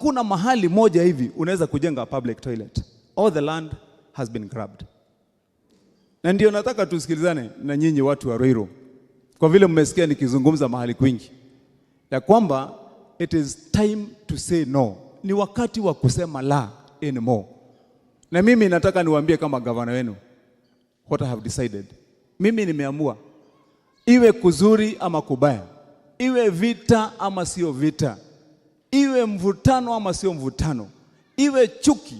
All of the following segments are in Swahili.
Hakuna mahali moja hivi unaweza kujenga public toilet. All the land has been grabbed. Na ndio nataka tusikilizane na nyinyi watu wa Ruiru, kwa vile mmesikia nikizungumza mahali kwingi ya kwamba it is time to say no, ni wakati wa kusema la anymore. Na mimi nataka niwaambie kama gavana wenu what I have decided. Mimi nimeamua iwe kuzuri ama kubaya, iwe vita ama sio vita, iwe mvutano ama sio mvutano, iwe chuki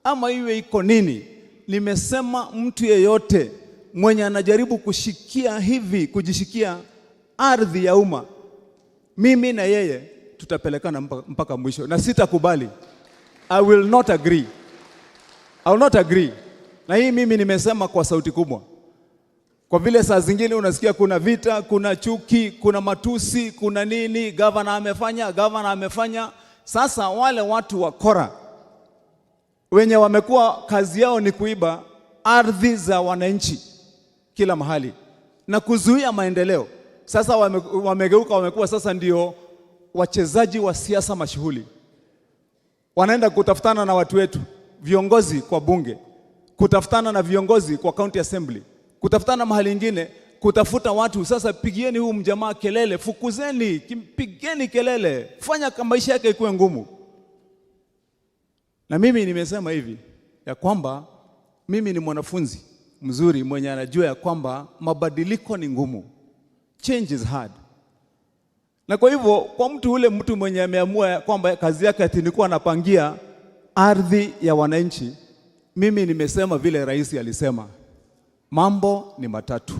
ama iwe iko nini, nimesema mtu yeyote mwenye anajaribu kushikia hivi, kujishikia ardhi ya umma, mimi na yeye tutapelekana mpaka mwisho, na sitakubali. I will not agree. I will not agree. Na hii mimi nimesema kwa sauti kubwa, kwa vile saa zingine unasikia kuna vita, kuna chuki, kuna matusi, kuna nini, gavana amefanya, gavana amefanya. Sasa wale watu wa kora wenye wamekuwa kazi yao ni kuiba ardhi za wananchi kila mahali na kuzuia maendeleo, sasa wamegeuka, wamekuwa sasa ndio wachezaji wa siasa mashuhuri, wanaenda kutafutana na watu wetu, viongozi kwa bunge, kutafutana na viongozi kwa county assembly, kutafutana mahali ingine, kutafuta watu. Sasa pigieni huu mjamaa kelele, fukuzeni, pigeni kelele, fanya maisha yake ikuwe ngumu. Na mimi nimesema hivi ya kwamba mimi ni mwanafunzi mzuri mwenye anajua ya kwamba mabadiliko ni ngumu, change is hard. Na kwa hivyo kwa mtu ule mtu mwenye ameamua kwamba kazi yake ati ni kuwa anapangia ardhi ya wananchi, mimi nimesema vile rais alisema, mambo ni matatu.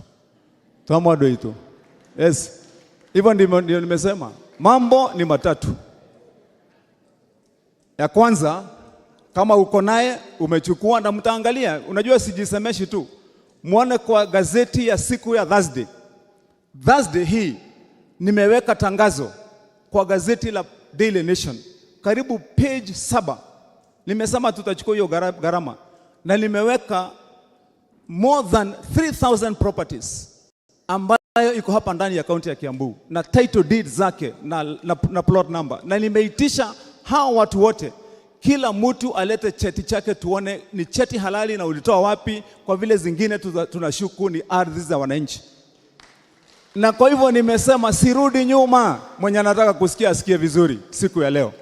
Twamwadoito. Yes. Hivyo ndio nimesema, mambo ni matatu. Ya kwanza, kama uko naye umechukua na mtaangalia, unajua sijisemeshi tu, muone kwa gazeti ya siku ya Thursday. Thursday hii nimeweka tangazo kwa gazeti la Daily Nation karibu page 7. Nimesema tutachukua hiyo gharama na nimeweka more than 3000 properties ambayo iko hapa ndani ya kaunti ya Kiambu na title deed zake na plot number, na nimeitisha hawa watu wote, kila mtu alete cheti chake tuone ni cheti halali na ulitoa wapi, kwa vile zingine tunashuku ni ardhi za wananchi. Na kwa hivyo nimesema sirudi nyuma. Mwenye anataka kusikia asikie vizuri siku ya leo.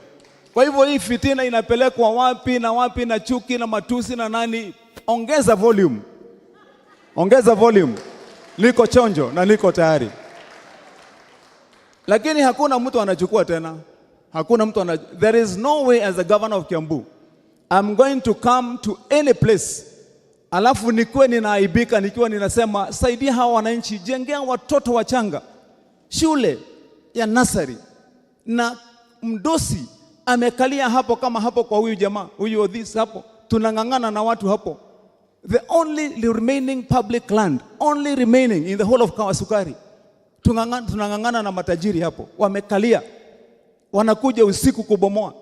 Kwa hivyo hii fitina inapelekwa wapi na wapi na chuki na matusi na nani? Ongeza volume, ongeza volume. Niko chonjo na niko tayari, lakini hakuna mtu anachukua tena. Hakuna mtu ana, there is no way as a governor of Kiambu I'm going to come to any place alafu nikuwe ninaaibika nikiwa ninasema saidia hawa wananchi, jengea watoto wachanga shule ya nursery, na mdosi amekalia hapo kama hapo kwa huyu jamaa huyu Odhis hapo, tunang'ang'ana na watu hapo. The only remaining public land, only remaining in the whole of Kahawa Sukari, tunang'ang'ana na matajiri hapo, wamekalia, wanakuja usiku kubomoa,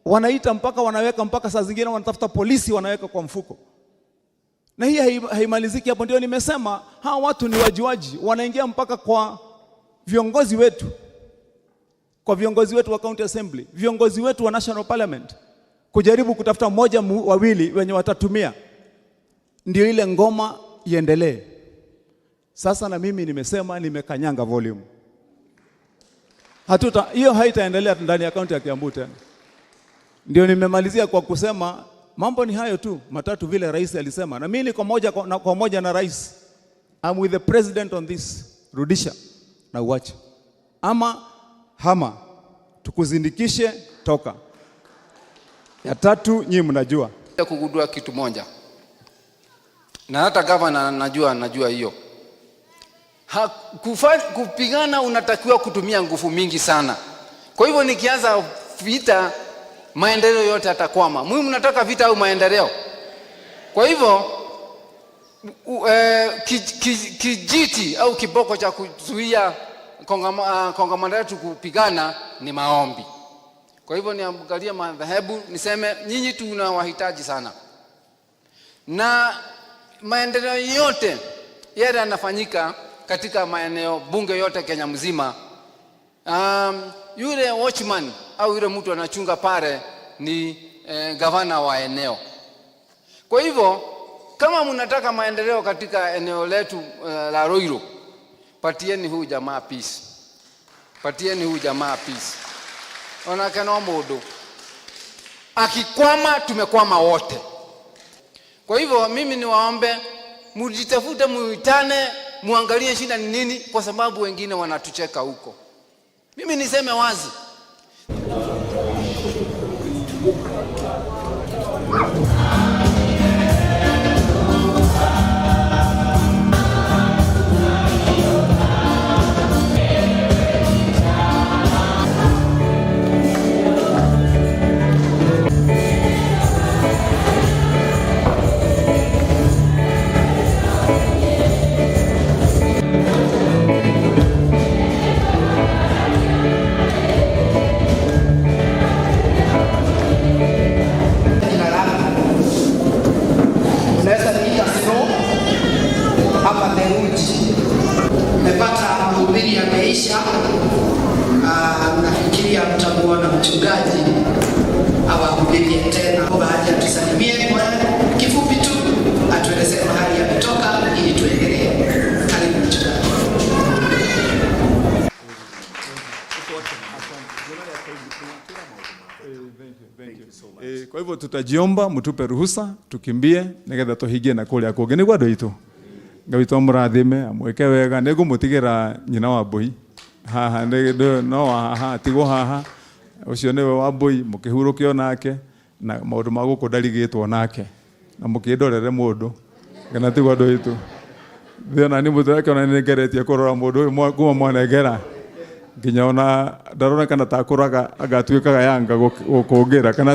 wanaita mpaka wanaweka mpaka saa zingine wanatafuta polisi wanaweka kwa mfuko na hii haimaliziki hapo. Ndio nimesema hawa watu ni wajuaji, wanaingia mpaka kwa viongozi wetu, kwa viongozi wetu wa county assembly, viongozi wetu wa national parliament, kujaribu kutafuta mmoja wawili wenye watatumia, ndio ile ngoma iendelee. Sasa na mimi nimesema nimekanyanga volume, hatuta hiyo haitaendelea ndani ya kaunti ya Kiambu tena. Ndio nimemalizia kwa kusema mambo ni hayo tu matatu vile rais alisema, na mimi niko moja kwa moja na rais. I'm with the president on this. Rudisha na uache, ama hama, tukuzindikishe, toka. Ya tatu nyinyi mnajua kugundua kitu moja, na hata gavana najua hiyo. Kupigana unatakiwa kutumia nguvu mingi sana. Kwa hivyo nikianza vita, maendeleo yote atakwama. Mimi mnataka vita au maendeleo? Kwa hivyo kijiti au kiboko cha kuzuia kongamano letu kupigana ni maombi. Kwa hivyo niangalie madhehebu niseme nyinyi tunawahitaji sana, na maendeleo yote yale yanafanyika katika maeneo bunge yote Kenya mzima. Yule watchman au yule mtu anachunga pale ni gavana wa eneo. Kwa hivyo kama mnataka maendeleo katika eneo letu la Ruiru, patieni huyu jamaa peace, patieni huyu jamaa peace. Onake no mundu akikwama, tumekwama wote. Kwa hivyo mimi niwaombe mjitafute, muitane, muangalie shida ni nini, kwa sababu wengine wanatucheka huko. Mimi niseme wazi. Jina langu unaweza niita Snow ama Theluji. Nimepata mahubiri yameisha. Nafikiria mtamuona mchungaji awahubirie tena. Baada atusalimie kwa kifupi tu, atuelezee mahali ametoka ili tuendelee. Karibu mchungaji. Kwa hivyo tutajiomba mtupe ruhusa tukimbie nigetha tuhingie na kuria kungi niguo andu aitu. Ngai witũ amũrathime amwĩke wega. Nĩngũmũtigĩra nyina wa mbũi haha, no wa haha atigwo haha, ũcio nĩwe wa mbũi, mũkĩhurũke onake na maũndũ ma gũkũ ndarigĩtwo nake, na mũkĩndorere mũndũ kana tiguo andũ aitũ. Thĩ ona niĩ mũtũreke ona nĩ ngeretie kũrora mũndũ ũyũ kuma mwanengera nginya ona ndaronekana ta akũraga agatuĩkaga yanga gũkũngĩra kana.